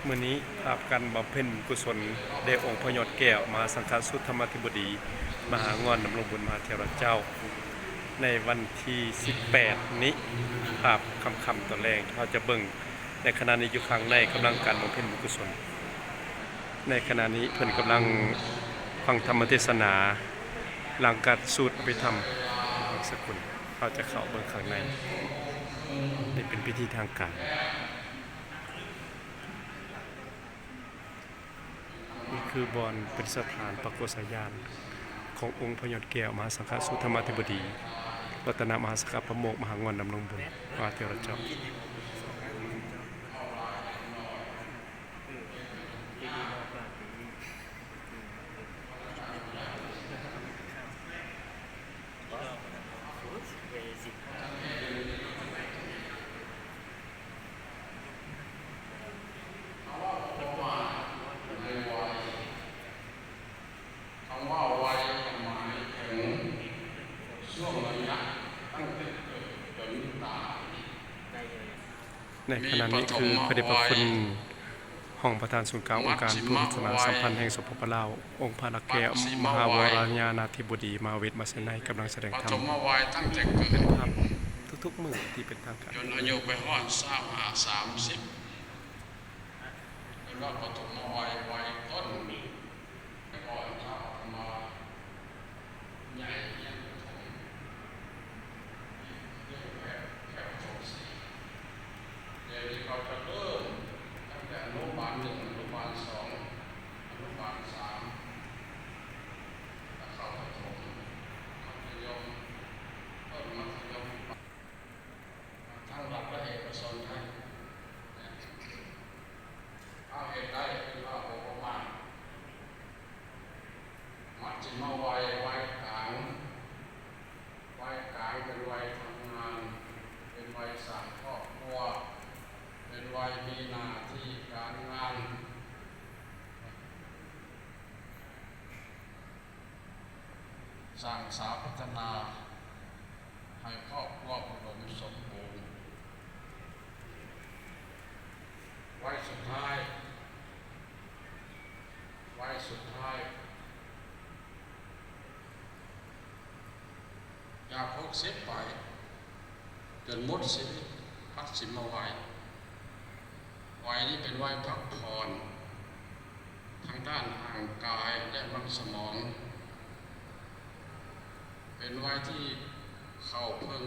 ມື້ນີ້ພາບການບຳເພັນບຸນກຸສົນແດ່ອົງພະຍອດແກ້ວ ມະຫາສັງຄະສູດທຳມາທິບໍດີ ມະຫາງ່ອນດຳລົງບຸນມະຫາເຖລະເຈົ້າ ໃນວັນທີສິບແປດນີ້ ພາບຄ່ຳໆຕອນແລງ ເຮົາຈະເບິ່ງ. ໃນຂະນະນີ້ຢູ່ຂ້າງໃນກຳລັງການບຳເພັນບຸນກຸສົນ. ໃນຂະນະນີ້ເພິ່ນກຳລັງຟັງທຳມະເທດສະໜາ ຫຼັງການສູດອະພິທຳບັງສະກຸນ. ເຮົາຈະເຂົ້າເບິ່ງຂ້າງໃນ. ນີ້ເປັນພິທີທາງການ. ນີ້ຄືບ່ອນເປັນສະຖານປາກົດສາຍານຂອງອົງພະຍອດແກ້ວ ມະຫາສັງຄະສູດທຳມາທິບໍດີ ລັດຕະນະມະຫາສັງຄະປະໂມກ ມະຫາງ່ອນດຳລົງບຸນມະຫາເຖລະເຈົ້າ. ໃນຂະນະນີ້ຄືພະເດດພະຄຸນ ຮອງປະທານສູນກາງອົງການພຸດທະສາສະໜາສຳພັນແຫ່ງ ສປປ ລາວ, ອົງພະຍອດແກ້ວ ມະຫາວໍລະຍານາທິບໍດີ ມະຫາວິທະຍາໄລມະຫາວິທະຍາໄລ ກຳລັງສະແດງທຳ ເປັນພາບທຸກໆມື້ທີ່ເປັນທາງການ ຈົນອາຍຸໄປຮອດຊາວຫ້າ ສາມສິບ ເປັນວ່າປະຖົມມະໄວ ໄວຕົ້ນ ກ່ອນພະອາດຕະມາ ໃຫຍ່ຮຽນປະຖົມ ເລື່ອງແພດ ແພດປະຖົມສີ່ ດຽວນີ້ເຂົາຈະເລີ່ມຕັ້ງແຕ່ອະນຸບານໜຶ່ງ ອະນຸບານສອງ ອະນຸບານສາມ ແລ້ວເຂົ້າປະຖົມ ມັດທະຍົມ ຕົ້ນມັດທະຍົມ ທັງລັດ ແລະ ເອກະຊົນໄດ້. ເຮົາເຮັດໄດ້ຄືວ່າບໍ່ປະໝາດ. ມັດຊິມາໄວ ໄວກາງ ໄວກາງເປັນໄວທຳງານ ເປັນໄວສ້າງຄອບຄົວ ເປັນໄວມີໜ້າທີ່ການງານ ສ້າງສາພັດທະນາໃຫ້ຄອບຄົວອຸດົມສົມບູນ. ໄວສຸດທ້າຍ ໄວສຸດທ້າຍ ຈາກຫົກສິບໄປ ຈົນໝົດຊີວິດ ພັດຊິມາໄວ. ໄວນີ້ເປັນໄວພັກຜ່ອນທາງດ້ານຮ່າງກາຍ ແລະ ມັນສະໝອງ. ເປັນໄວທີ່ເຂົ້າເພິ່ງ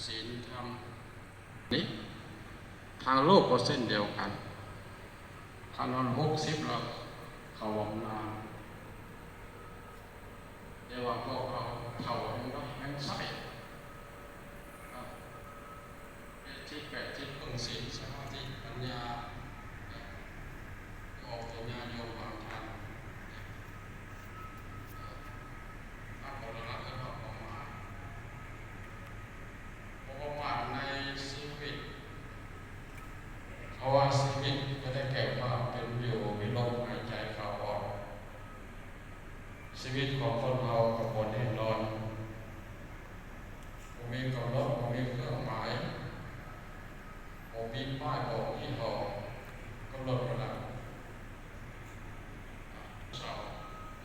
ສິນທຳ. ນີ້ ທາງໂລກກໍເຊັ່ນດຽວກັນ. ຄັນຮອດຫົກສິບແລ້ວ ເຂົາບຳນານ. ແຕ່ວ່າພວກເຮົາເຖົ້າແຮງ ແຮງໃຊ້ ເຈັດສິບ ແປດສິບ ເບິ່ງສິນ ສະມາທິ ປັນຍາ ອອກປັນຍາໂຍມບາງທ່ານ ເຮົາກໍລະລະເລື່ອງເຮົາປະໝາດ ບໍ່ປະໝາດໃນຊີວິດ ເພາະວ່າຊີວິດບໍ່ໄດ້ແກ່ວ່າເປັນຢູ່ ມີລົມຫາຍໃຈເຂົ້າອອກ. ຊີວິດຂອງຄົນເຮົາກໍບໍ່ແນ່ນອນ ບໍ່ມີກຳນົດ ບໍ່ມີເຄື່ອງໝາຍ ບໍ່ມີປ້າຍບອກຍີ່ຫໍ້ກຳນົດເວລາ. ເສົ້າ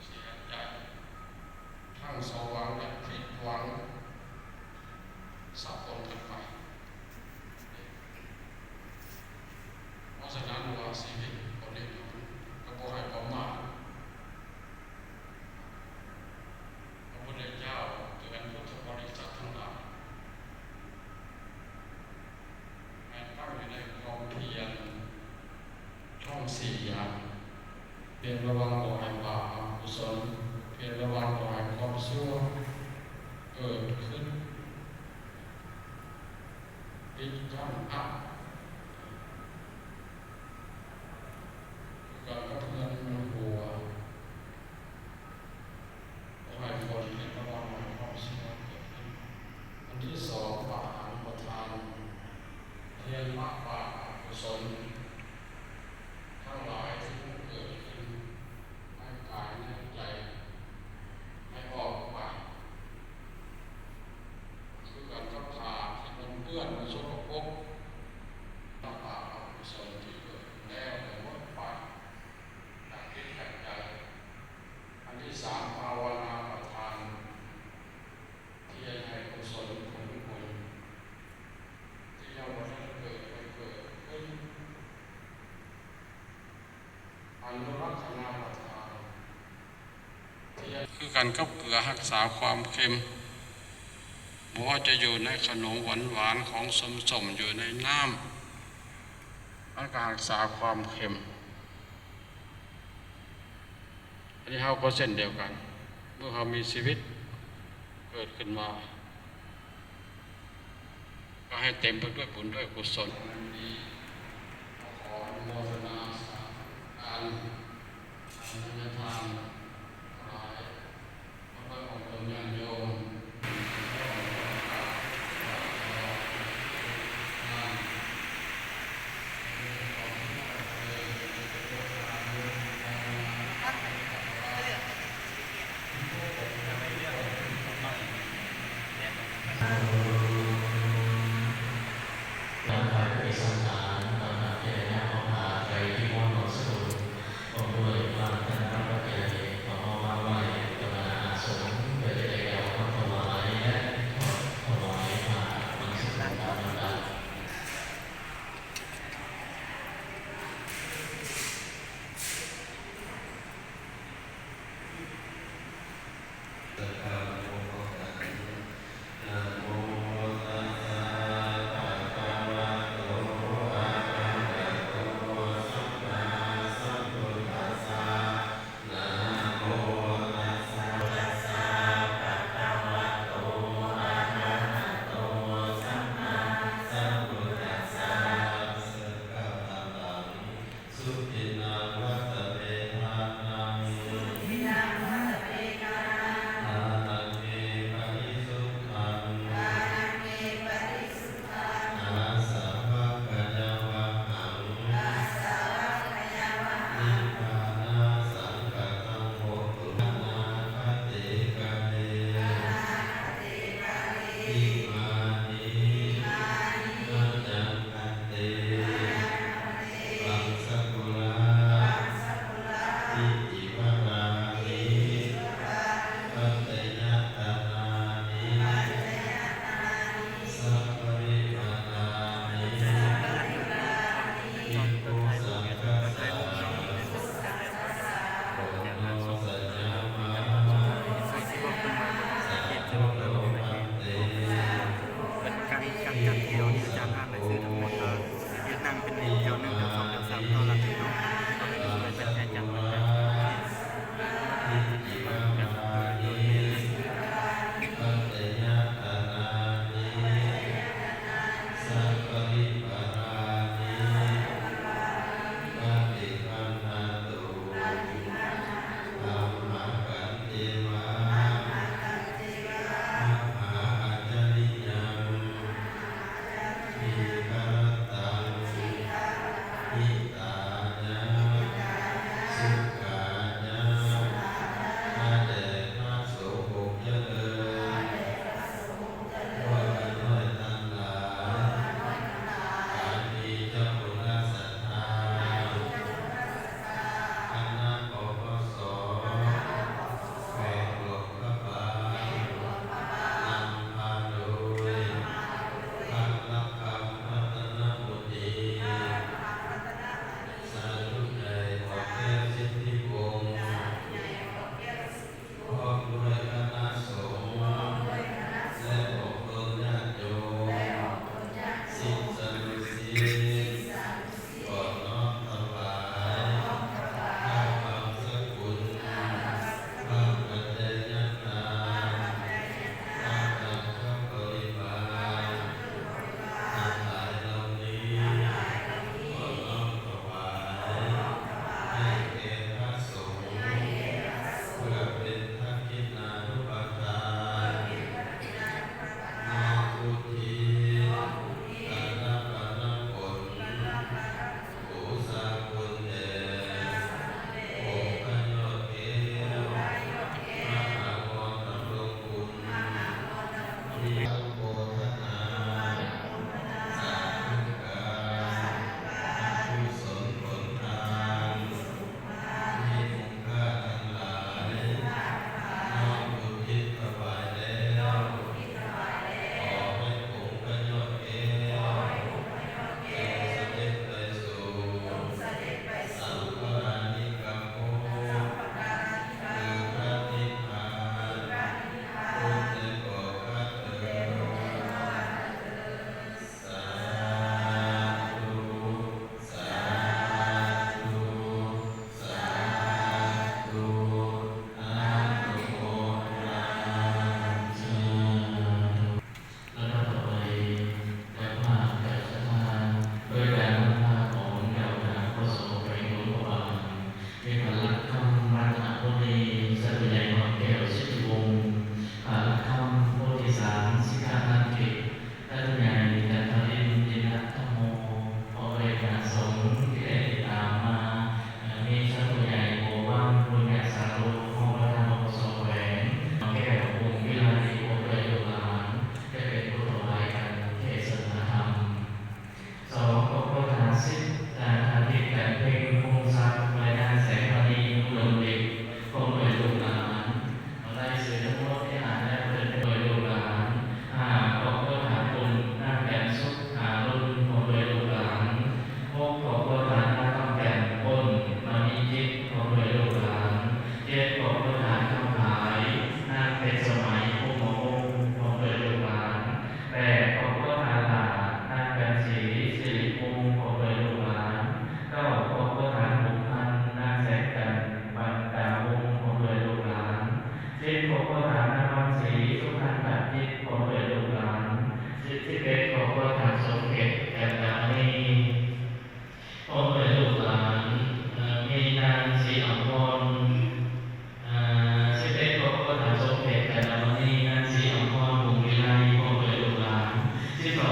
ເສຍໃຈ ທັງສົມຫວັງ ແລະ ຜິດຫວັງ ສະປົນກັນໄປ. ເພາະສະນັ້ນວ່າຊີວິດບໍ່ແນ່ນອນ ກໍບໍ່ໃຫ້ປະໝາດ. ພະພຸດທະເຈົ້າເຕືອນພຸດທະບໍລິສັດທັງຫຼາຍ ໃຫ້ຕັ້ງຢູ່ໃນຄວາມພຽນທັງສີ່ຢ່າງ ພຽນລະວັງບໍ່ໃຫ້ບາບອະກຸສົນ, ພຽນລະວັງບໍ່ໃຫ້ຄວາມຊົ່ວເກີດຂຶ້ນ, ປິດກັ້ນອັບ ຄືກັນກັບເຮືອນມັນຮົ່ວ ບໍ່ໃຫ້ຝົນ ແລະ ລະວັງບໍ່ໃຫ້ຄວາມຊົ່ວເກີດຂຶ້ນ. ອັນທີສອງ ປະຫານປະທານ ພຽນລະບາບອະກຸສົນ ທັງຫຼາຍທີ່ມັນເກີດຂຶ້ນໃນກາຍໃນໃຈ ໃຫ້ອອກໄປ ຄືກັນກັບຜ້າທີ່ມັນເປື້ອນ ມັນສົກກະປົກ ກັນກັບເກືອ ຮັກສາຄວາມເຄັມ. ບໍ່ວ່າຈະຢູ່ໃນຂະໜົມຫວານໆ ຂອງສົ້ມໆ ຢູ່ໃນນ້ຳ ມັນກໍຮັກສາຄວາມເຄັມ. ອັນນີ້ເຮົາກໍເຊັ່ນດຽວກັນ ເມື່ອເຮົາມີຊີວິດເກີດຂຶ້ນມາ ກໍໃຫ້ເຕັມໄປດ້ວຍບຸນດ້ວຍກຸສົນ. ຂໍອະນຸໂມທະນາສາທຸການ ອະນຸໂມທະນາທັງຫຼາຍ ຂອບໃຈອອກຕົນຍາດໂຍມ. ຫຼັງຈາກທີ່ໄດ້ນຳເອົາຜ້າໄຕຈີວອນອອກສະກຸນ ພ້ອມດ້ວຍພະລັງທະນະປັດໄຈ ກໍເອົາມາໄວ້ຕໍ່ໜ້າອາສົມ ເພື່ອຈະໄດ້ກ່າວຄຳຖວາຍ ແລະ ຖອດຖວາຍຜ້າບັງສະກຸນຕາມລຳດັບ. ນະໂມຕັດສະ ພະຄະວະໂຕ ອະລະຫະໂຕ ສຳມາສຳພຸດທັດສະ. ນະໂມຕັດສະ ພະຄະວະໂຕ ອະລະຫະໂຕ ສຳມາສຳພຸດທັດສະ. ສຸທິນັງ ວັດສະເມທານັງ ທານັງເມ ປະລິສຸດທັງ ອາສະວະຂະຍາວະຫັງ ນິບພານາສັງຄະຕັງ ໂຫຕຸ ອະນາຄະເຕກາເລ ອິມານິ ມະຍັງພັນເຕ ບັງສະກຸລາ ອິຕິວະລານິ ປັດຈະຍະຕະນານິ ສັບປະລິວາຣານິ ພິກຂຸສັງຄະສາ ໂອໂນຊະຍາມາ ສາທຸໂນພັນເຕ. ການ ການຈັດແຖວນີ້ ອາຈານອ່ານລາຍຊື່ທັງໝົດ ເຮັດນັ່ງເປັນແຖວໜຶ່ງ ແຖວສອງ ແຖວສາມ ຕໍ່ຫຼັງເນາະ ກໍເປັນແຈກຈັດ ສັບປະລິວາຣານິ ປະຕິຄັນຫະຕຸ ອັມມະຄັນເທວາ ມະຫາອັດຈະລິຍັງ ທີຄະຣະ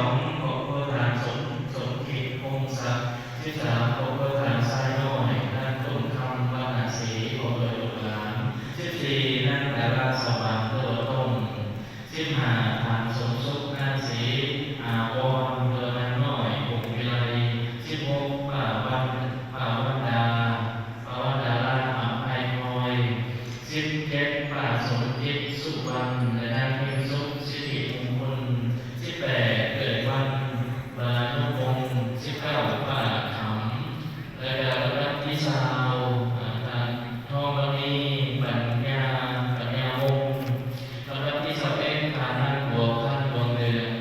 ອງ ຄອບຄົວທ່ານສົມ ສົມຄິດ ພົງສັກ, ສິບສາມ ຄອບຄົວທ່ານຊາຍນ້ອຍ ນາງຕົ້ນຄຳ ວັນນະສີ ພ້ອມດ້ວຍລູກຫຼານ, ສິບສີ່ ນາງດາລາ ສະຫວ່າງ ຫຼືວ່າຕົ້ມ, ສິບຫ້າ ທ່ານສົມສຸກ ນາງສີ ອາວອນ ຫຼືວ່ານາງນ້ອຍ ພົງວິໄລ, ສິບຫົກ ປ້າວັນ ປ້າວັນດາ ປ້າວັນດາລາ ອຳໄພພອຍ, ສິບເຈັດ ປ້າສົມຈິດ ສຸວັນ ແລະ ນາງພິມສຸກ ສິດທິມຸງຄຸນ, ສິບແປດ ເອື້ອຍວັນ ວານຸວົງ, ສິບເກົ້າ ປ້າຂຳ ແລະ ກະລຳດັບທີຊາວ ອາ ທ່ານທອງມະນີ ປັນຍາ ປັນຍາວົງ, ລຳດັບທີຊາວເອັດ ທ່ານນາງບົວພັນ ດວງເດືອນ,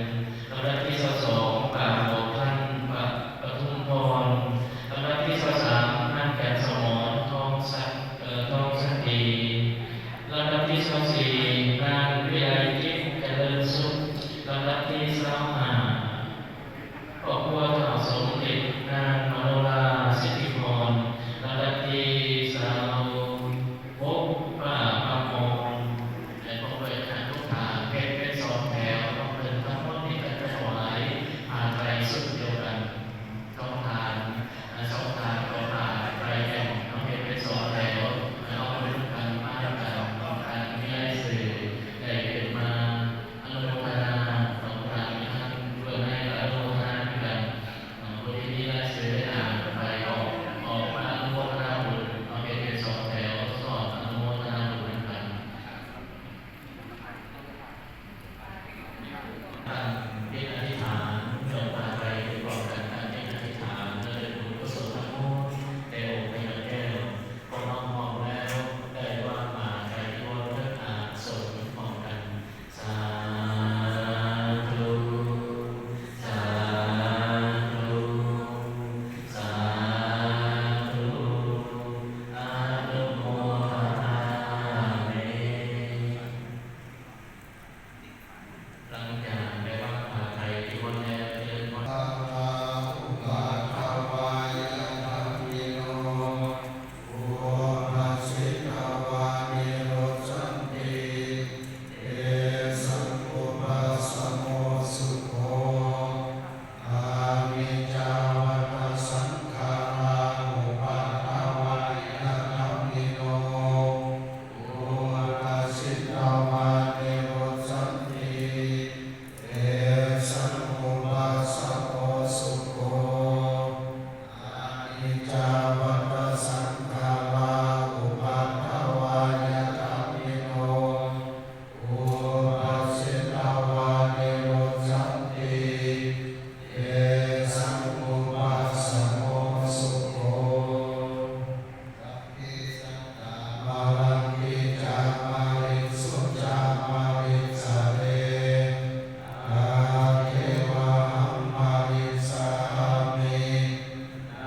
ລຳດັບທີຊາວສອງ ປ້າບົວພັນ ປະ ປະທຸມພອນ, ລຳດັບທີຊາວສາມ ນາງຈັນສະໝອນ ທອງສັກ ເອີ ທອງສັກດີ, ລຳດັບທີຊາວສີ່ ນາງວິໄລຈິດ ຈະເລີນສຸກ, ລຳດັບທີຊາວຫ້າ ຄອບຄົວທ້າວສົມເດັດ ນາງມະໂນລາ ສິດທິພອນ, ລຳດັບທີຊາວຫົກ ປ້າປະມອນ ແລະ ຄອບຄົວທ່ານຜູ້ຖານ ເຮັດເປັນສອງແຖວ ເພິ່ນທັງໝົດນີ້ກໍຈະຖວາຍຜ້າໄຕຊຸດດຽວກັນ ສອງຖານ ສອງຖານກໍຜ້າໄຕແດງເນາະ ເຮັດເປັນສອງແຖວ ເອົາໄປນຳກັນ ມານຳກັນ ຕ້ອງການມີລາຍຊື່ ໄດ້ຂຶ້ນມາ ອະນຸໂມທະນາ ສອງທ່ານ ທ່ານເພິ່ນໃຫ້ອະນຸໂມທະນາຄືກັນ ເນາະ ຜູ້ທີ່ມີລາຍຊື່ ໄດ້ອ່ານໄປອອກ ອອກມາອະນຸໂມທະນາບຸນ ເຮົາເຮັດເປັນສອງແຖວ ຊ້ອນອະນຸໂມທະນາບຸນນຳກັນ. ຕັ້ງຈິດອະທິຖານ ຍົກຜ້າໄຕຂຶ້ນພ້ອມກັນ ຕັ້ງຈິດອະທິຖານ ລະນຶກບຸນກຸສົນທັງໝົດ ແດ່ອົງພະຍາແກ້ວ ພວກເຮົາພ້ອມແລ້ວ ໄດ້ວາງຜ້າໄຕຈີວອນເທິງອາສົງພ້ອມກັນ. ສາທຸ ສາທຸ ສາທຸ ອະນຸໂມທະນາມິ. ຫຼັງຈາກໄດ້ວາງຜ້າໄຕຈີວອນແລ້ວ ຈະເລີນພອນ. ທາວາ ອຸປາທະວາຍະທຳມິໂນ ອຸປະສິດຖະວານິລຸດສັນຕິ ເຕສັງອຸປັສສະໂມສຸໂຂ ອະນິດຈາວັດຕະສັງຂາລາ ອຸປາທະວາຍະທຳມິໂນ ອຸປະສິດຖະວານິລຸດສັນຕິ ເຕສັງອຸປັສສະໂມສຸໂຂ ອະນິດຈາວັດຕະສັງຂາລາ ອຸປາທະວາຍະທຳມິໂນ ອຸປັສສິດຖະວານິລຸດສັນຕິ ເຕສັງອຸປັສສະໂມສຸໂຂ ສັກກີສັກຕາມະລັງກີຈາມະລິງສຸຈາມະລິງສະເລ ຕະເທວະຫັງມະລິງສາມະມິ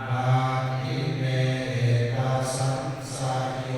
ນາທິເມ ເອຕະສັງສະໂຍ.